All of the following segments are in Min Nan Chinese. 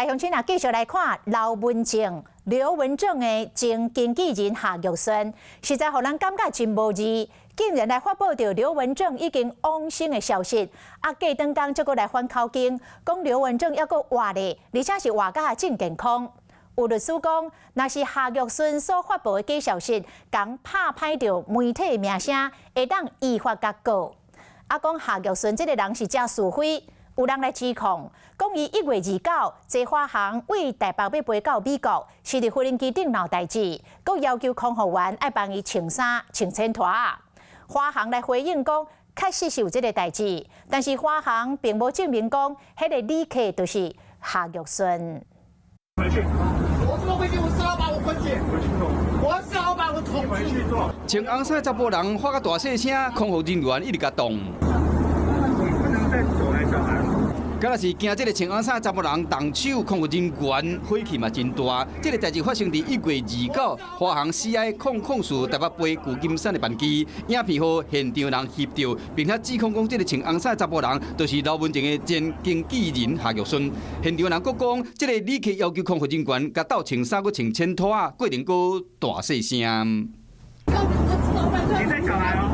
來鄉親啊，繼續來看劉文正、劉文正的前經紀人夏玉順，實在予人感覺真無字，竟然來發布著劉文正已經往生的消息。啊，隔轉工才閣來反口徑，講劉文正猶閣活咧，而且是活甲真健康。有律師講，若是夏玉順所發布的假消息，共拍歹著媒體名聲，會當依法共告。啊，講夏玉順這个人是誠是非。有人來指控，講伊1月29，坐華航對台北欲飛到美國，是佇無人機頂鬧代誌，閣要求空服員愛幫伊穿衫、穿前拖。華航來回應講，確實是有這个代誌，但是華航並無證明講，彼个旅客就是夏玉順。回去，我怎麼回去？我是老闆，我回去。我是老闆，我統治。穿紅衫查埔人發甲大細聲，空服人員一直共擋。敢若是驚這个穿紅衫查埔人動手，空服人員火氣嘛真大。這个代誌發生佇1月29，華航 CI 004台北飛舊金山的班機，影片予現場人翕著，並且指控講這个穿紅衫查埔人就是劉文正的前經紀人夏玉順。現場人閣講，這个旅客要求空服人員共鬥穿衫閣穿前拖仔，過程閣大細聲。你在小孩哦。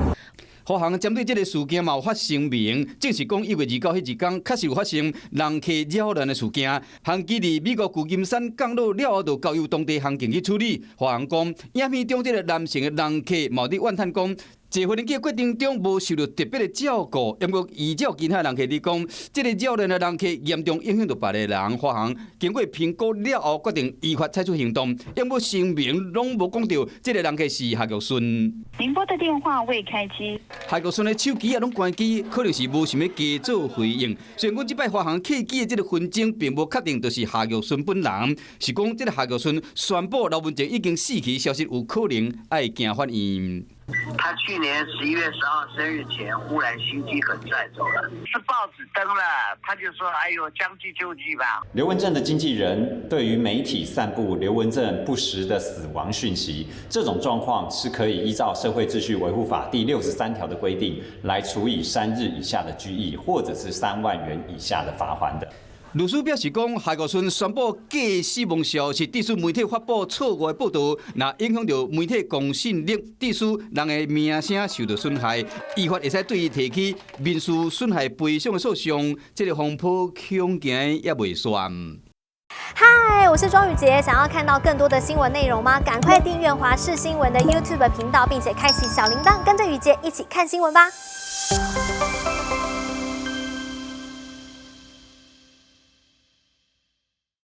華航針對這个事件嘛有發聲明，證實講1月29彼一工確實有發生人客擾亂的事件。航機佇美國舊金山降落了後，就交由當地航警去處理。華航講，影片中這个男性的人客嘛佇怨嘆講，坐飛機的過程中無受著特別的照顧，毋過依照其他人客佇講，這个擾亂的人客嚴重影響著別个人。華航經過評估了後，決定依法採取行動。毋過聲明攏無講著這个人客是夏玉順。您撥的電話未開機。夏玉順的手機也攏關機，可能是無想欲加做回應。雖然講這擺華航客機的這个紛爭並無確定就是夏玉順本人，是講這个夏玉順宣布劉文正已經死去消息有可能愛行法院。他去年11月10號生日前，忽然心肌梗塞走了。是報紙登了，他就說：“哎呦，將計就計吧。” 劉文正的經紀人對於媒體散布劉文正不實的死亡訊息，這種狀況是可以依照《社會秩序維護法》第63條的規定來處以3日以下的拘役，或者是3萬元以下的罰鍰的。律師表示講，夏玉順宣布假死亡消息，致使媒體發布錯誤的報導，若影響著媒體公信力，致使人的名聲受著損害，依法會使對伊提起民事損害賠償的訴訟，這个風波恐驚猶未煞。嗨，我是莊宇傑，想要看到更多的新聞內容嗎？趕快訂閱華視新聞的 YouTube 頻道，並且開啟小鈴鐺，跟着宇傑一起看新聞吧。